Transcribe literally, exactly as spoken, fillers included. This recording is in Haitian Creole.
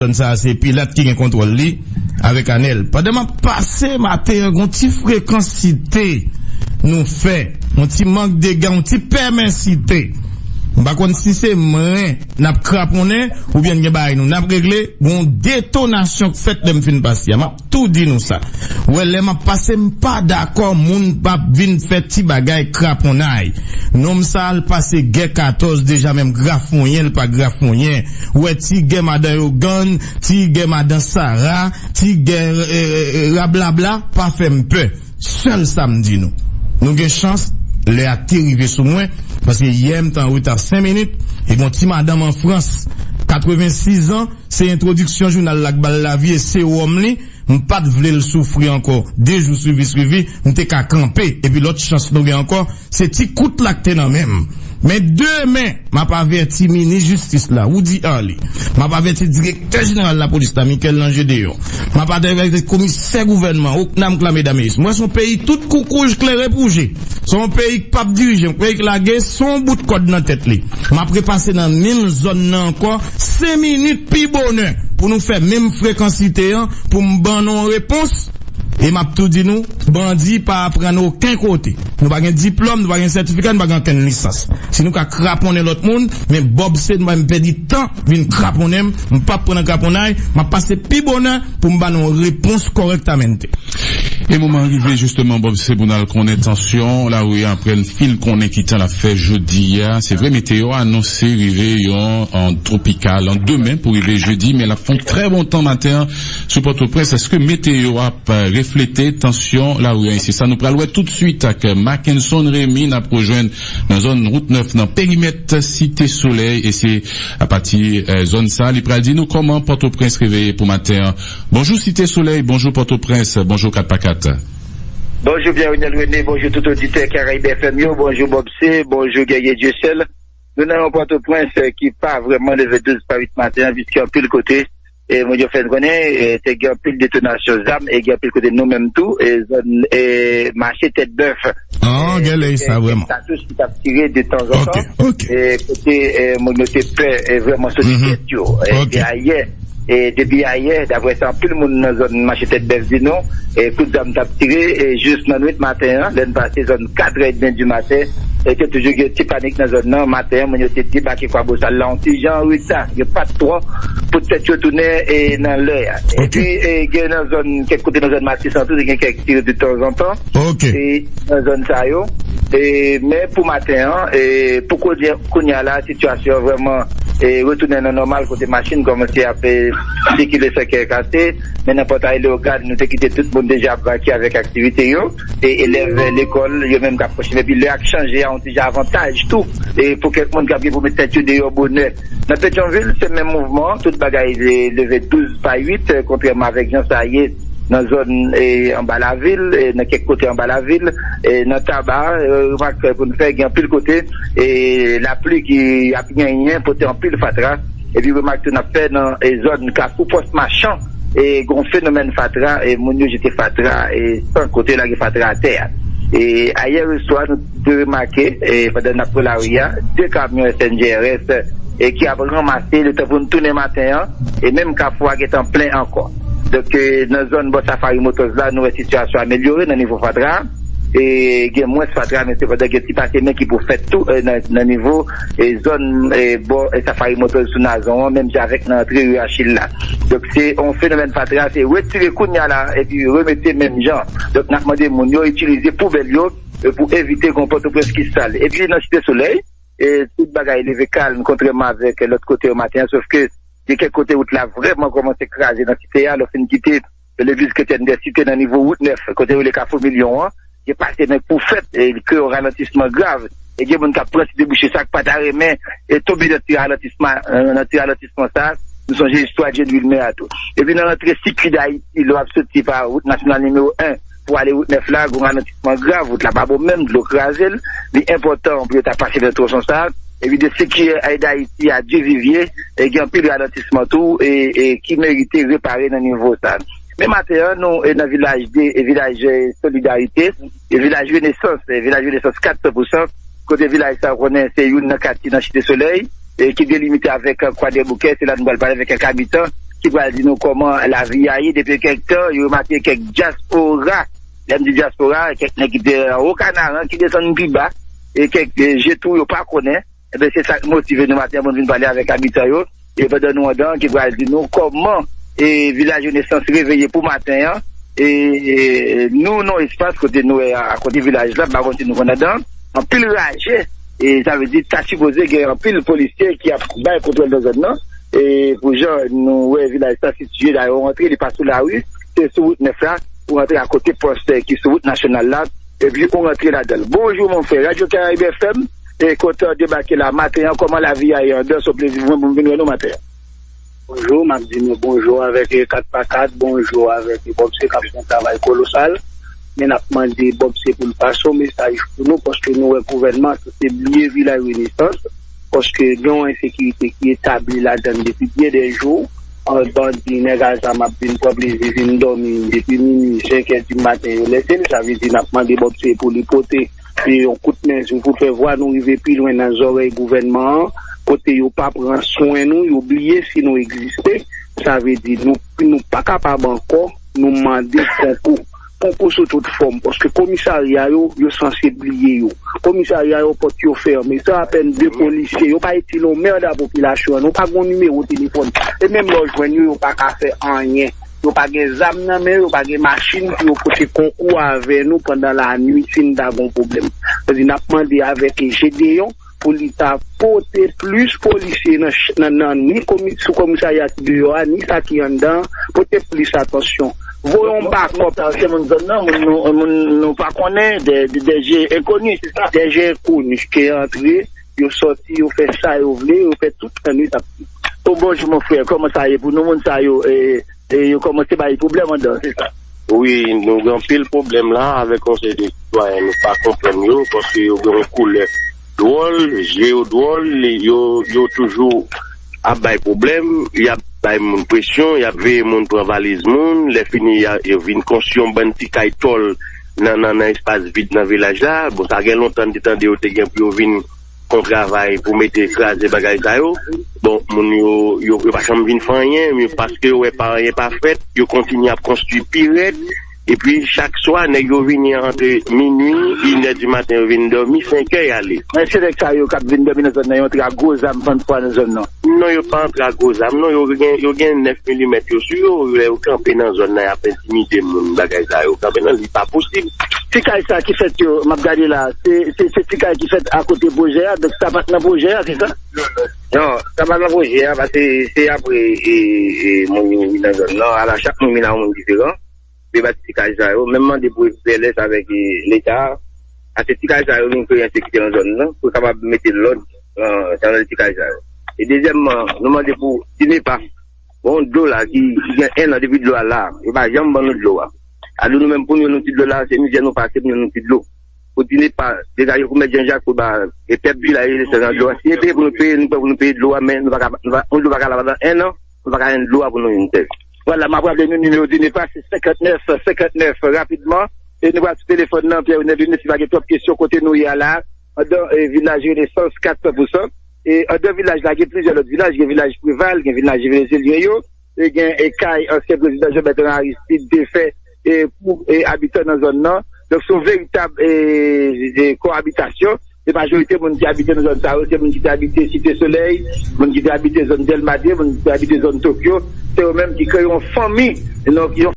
Zòn sa a, se Pilat ki gen kontwòl li avèk Anèl. Pandan m ap pase maten an, gon ti frekansite nou fè, yon ti mank dega, yon ti pèmèsite. M pa konn si se mwen n ap kraponnen oubyen gen bagay nou n ap regle, gon detonasyon k fèt lè m fin pase a. M ap tou di nou sa. Ou wè, lè m ap pase, m pa dakò moun p ap vin fè ti bagay kraponnay. Nonm sa a l pase gè katòz deja, menm grafonyen l pa grafonyen. Ou wè, ti gè madan Yogann, ti gè madan Sara, ti gè, eh, eh, rablabla, pa fè m pè. Sèl sa m di nou. Nou gen chans, lè a te rive sou mwen, paske yè m te an reta senk minit, e gon ti madanm an Frans, katrevensis an, se entwodiksyon jounal la k ba l lavi e sewòm li, m pa t vle l soufri ankò. De jou swivi swivi, m te ka kanpe, epi lòt chans nou gen ankò, se ti kout la k te nan men m. Men demen, m ap avèti minis jistis la, Woody Harley. M ap avèti direktè jeneral lapolis la, Michael Lange Deyon. M ap avèti komisè gouvènman, Ocnam Clamé Daméus. M wè se yon peyi tout koukouj klere pouje. Se yon peyi k p ap dirije, yon peyi k lage, se yon bout kòd nan tèt li. M ap repase nan menm zòn nan ankò, senk minit pi bonè, pou nou fè menm frekansite an, pou m ban nou yon repons. E m ap tou di nou, bandi pa aprann okenn kote. Nou pa gen diplòm, nou pa gen sètifika, nou pa gen okenn lisans. Si nou ka kraponnen lòt moun, men Bob se nou pa menm pèdi tan vin kraponnen m, m p ap pran nan kraponnay, m ap pase pi bonè pou m ba nou yon repons kòrèktamente. E moman an rive jisteman, Bob, se pou n al konnen tansyon lari a apre n fin konnen ki tan l ap fè jodi a. Se vre, meteo anonse rive yon on twopikal an demen pou rive jedi, men l ap fè yon trè bon tan maten an sou Pòtoprens. Èske meteo ap reflete tansyon lari a? Se sa nou pral wè toutswit ak Mackenson Remy n ap rejwenn nan zòn wout nèf nan perimèt Site Solèy, e se apati, eh, zòn sa li pral di nou kòman Pòtoprens reveye pou maten an. Bonjou Site Solèy, bonjou Pòtoprens, bonjou kat pa kat. Bonjou Pierre Renel René, bonjou tout oditè Caraïbes F M yo, bonjou Bob C, bonjou Guerrier Dieuseul. Nou nan yon Pòtoprens, eh, ki pa vrèman leve douz pa uit maten an, piske anpil kote, e moun yo fè n konnen, e te gen anpil detonasyon zam, e gen anpil kote nou menm tou, e zòn, e mache Tèt Bèf. Ah, gen lè sa vrèman. Katouch ki t ap tire de tanzantan. Ok, ok. E kote, e moun yo te pè, e vrèman soti tèt yo. E, ok. Depi ayè, e depi ayè, daprè sa anpil moun nan zòn mache Tèt Bèf di nou, e kout zam t ap tire, e jis nan nwit maten an, lè n pase zòn katrè edmi di maten, e te toujou gen ti panik nan zòn nan. Maten an, moun yo te debake Kwabosal la, yon ti jan reta, yo pa t twò pou tèt yo tounen, e nan lè a. Ok. Epi, e gen nan zòn, kèk kote nan zòn Matisan tou, te gen kèk tire de tanzantan. Ok. E nan zòn sa yo. E, men pou maten an, e pou kounye, kounye a la, sitiyasyon an vrèman, e retounen nan nòmal, kote machin kòmanse ap, e sikile san kè kase. Men nan Pòtay Leyogàn, nou te kite tout moun deja brake avèk aktivite yo. E elèv lekòl, yo menm k ap pwoche. Epi lè a k chanje a, yon ti jan avantaj tou. E pou kèk moun k ap gen pou met tèt yo deyò bonè. Nan Petyonvil, se menm mouvman an, tout bagay, e leve douz pa uit, e kontrèman avèk jan sa ye nan zòn, e anba lavil, e nan kèk kote anba lavil, e nan Taba, e remak pou n fè, gen anpil kote, e lapli ki ap yenyen pote anpil fatra. Epi remak tou n ap fè nan, e zòn Kafou Pòs Machan, e gon fenomèn fatra, e moun yo jete fatra, e san kote lage fatra atè a. E ayè oswa, nou te remake, e pandan n ap pran lari a, de kamyon S N G R S, e ki ap ranmase letan pou n tounen maten an, e menm kafou a gentan plen ankò. Donk, e nan zòn bò Safari Motors la, nou wè sitiyasyon amelyore nan nivo fatra. E gen mwens fatra, men sepandan gen ti pase men ki pou fèt tou, e nan, nan nivo, e zòn, e bò, e Safari Motors sou Nazon an, menm jan avèk nan antre ri Achil la. Donk, se yon fenomèn fatra, se retire kounye a la, epi remete menm jan. Donk, n ap mande moun yo itilize poubèl yo, e pou evite gon Pòtoprens ki sal. Epi nan Site Solèy, e tout bagay leve kalm, kontrèman avèk lòt kote yo maten an, sof ke gen kèk kote wout la vrèman kòmanse kraze nan site a, lè w fin kite legliz Kretyen dè Site nan nivo wout nèf, kote yo rele Kafou Milyon an, gen pase men pou fèt, e li kreye yon ralantisman grav. E gen moun k ap pran ti debouche sa k pa ta renmen, e tonbe nan ti ralantisman, e nan ti ralantisman sa. Nou sonje istwa Jane Wilmer a tou. Epi nan rantre sikui Dayiti, lè w ap soti pa wout nasyonal nimewo en pou ale wout nèf la, gon ralantisman grav, wout la pa bon menm, dlo kraze l. Li enpòtan pou yo ta pase nan twonson sa. Epi de sikui Dayiti a Dye Vivye, e gen anpil ralantisman tou, e, e ki merite repare nan nivo sa. Men maten an, nou, e nan vilaj de, e vilaj, e Solidarite, e vilaj Renesans, e vilaj Renesans kat san pou san, kote vilaj sa, ou konnen, se youn nan katye nan Site Solèy, e ki delimite avèk, e, Kwadèboukè, se la nou pral pale avèk kèk abitan ki pral di nou kòman lavi a ye depi kèk tan. Yo remake kèk dyaspora, lè m di dyaspora, kèk nèg ki te anwo Kanaran, ki desann pi ba, e kèk e, je tou yo pa konnen. Ebyen, se sa k motive nou maten an pou n vin pale avèk abitan yo. E pandan nou anndan, ki pral di nou kòman e vilaj Renesans reveye pou maten an. E, e nou nan espas kote nou wè a, akote vilaj la, pa konn si nou konn anndan. Anpil raje, e sa vle di ta sipoze gen anpil polisye ki ap bay kontwòl nan zòn nan. E pou jan nou wè vilaj sa sitiye, dayè ou rantre, li pa sou lari, se sou wout nèf la, ou rantre akote pòs ki sou wout nasyonal la, epi ou rantre ladan l. Bonjou, mon frè, Radyo Karayib F M, e kontan debake la maten an, kòman lavi a ye anndan, se yon plezi pou mwen pou m vin wè nou maten an. Bonjou, m ap di nou bonjou avèk e kat pa kat, bonjou avèk e Bòb Se k ap fè yon travay kolosal. Men n ap mande Bòb Se pou l pase yon mesaj pou nou, paske nou wè gouvènman an se bliye vilaj Renesans, paske gen yon ensekirite ki etabli ladan l depi byen dè jou. An bandi, nèg a zam ap vin pran plezi, vin dòmi depi minui, senk è di maten, yo lese l. Sa vle di n ap mande Bòb Se pou li pote e yon kout men pou fè vwa nou rive pi lwen nan zòrèy gouvènman an, kote yo pa pran swen nou, yo bliye si nou egziste. Sa vle di nou, nou pa kapab ankò, nou mande konkou. Konkou sou tout fòm, paske komisarya yo, yo sanse bliye yo. Komisarya yo, pòt yo fèmen. Se apèn de polisye, yo pa itil yon mèd a popilasyon an, nou pa gon nimewo telefòn. E menm lè w jwenn yo, yo pa ka fè anyen. Yo pa gen zam nan men yo, yo pa gen machin pou yo pote konkou avè nou pandan lanwit si n ta gon pwoblèm. Sa vle di n ap mande avèk Jedeyon pou li ta pote plis polisye nan, ch- nan, nan ni komi, sou komisarya ki deyò a, ni sa ki anndan, pote plis atansyon. Voye yon bakòp. Sa se moun zòn nan, moun nou, moun nou pa konnen, de, de, de je enkoni, se sa? De je enkoni ki antre, yo sòti, yo fè sa yo vle, yo fè tout lannuit ap. Bon, bonjou, mon frè, kòman sa ye pou nou, moun sa yo, e, e yo kòmanse bay pwoblèm anndan, se sa? Wi, nou gen anpil pwoblèm la avèk yon seri de sitwayen, nou pa konprann yo, paske yo gen yon koulè dwòl, je yo dwòl, yo, yo toujou ap bay pwoblèm, y ap bay moun presyon, y ap veye moun pran valiz moun, lè fini, y a- yo vin konstwi yon bann ti kay tòl nan, nan, nan espas vid nan vilaj la. Bon, sa gen lontan n te tande yo te gen pou yo vin fè yon travay pou mete kraze bagay sa yo. Bon, moun yo, yo, yo pa janm vin fè anyen, men paske yo wè pa anyen pa fèt, yo kontinye ap konstwi pi rèd. Epi chak swa, nèg yo vini antre minui, inè di maten, yo vin dòmi, senk è y ale. Men se nèg sa yo k ap vin dòmi nan zòn nan, yo antre ak gwo zam fann fwa nan zòn nan? Non, yo pa antre ak gwo zam, non, yo gen, yo gen nèf milimèt yo sou yo, lè yo kanpe nan zòn nan, y ap entimide moun, bagay sa yo. Kanpe nan, li pa posib. Ti kay sa ki fèt yo, m ap gade la, se, se, se ti kay ki fèt akote pwojè a, donk sa pa t nan pwojè a, se sa? Non, sa pa t nan pwojè a, paske se apre e, e, moun yo vin nan zòn nan, ala chak moun vin a yon moun diferan. Deba ti kay sa yo, menm mande pou F P L S avèk e, Leta, paske ti kay sa yo vin kreye ensekirite nan zòn nan, pou kapab mete lòd nan, nan ti kay sa yo. E dezyèmman, nou mande pou DINEPA, bon, dlo la ki, ki gen en an depi dlo a la, yo pa janm ban nou dlo a. Alò nou menm pou nou, nou ti dlo la, se mizè nou pase pou nou, nou ti dlo. Pou DINEPA degaje pou mèt Jan Jak pou ba e pèp vilaj Renesans dlo a. Si e peye pou nou peye, nou pè pou nou peye dlo a, men nou pa ka, nou pa, yon dlo pa ka la pandan en an, nou pa ka jwenn dlo a pou nou jwenn tè. Vwala, m ap raple nou nimewo DINEPA se senkantnèf senkantnèf rapidman. E nou pral sou telefòn nan, Pierre Renel Denis, si pa gen twòp kesyon kote nou ye a la, anndan e, vilaj Renesans kat san pou san. E anndan vilaj la, gen plizyè lòt vilaj, gen vilaj Preval, gen vilaj Venezelyen yo, e gen e, kay ansyen prezidan Jean Bertrand Aristide te fè e, pou e, abitan nan zòn nan. Donk, se yon veritab e, e, koabitasyon. E majorite moun ki abite nan zòn sa yo, se moun ki te abite Site Solèy, moun ki te abite zòn Dèlma de, moun ki te abite zòn Tokyo. Se yo menm ki kreye yon fanmi, yon, yon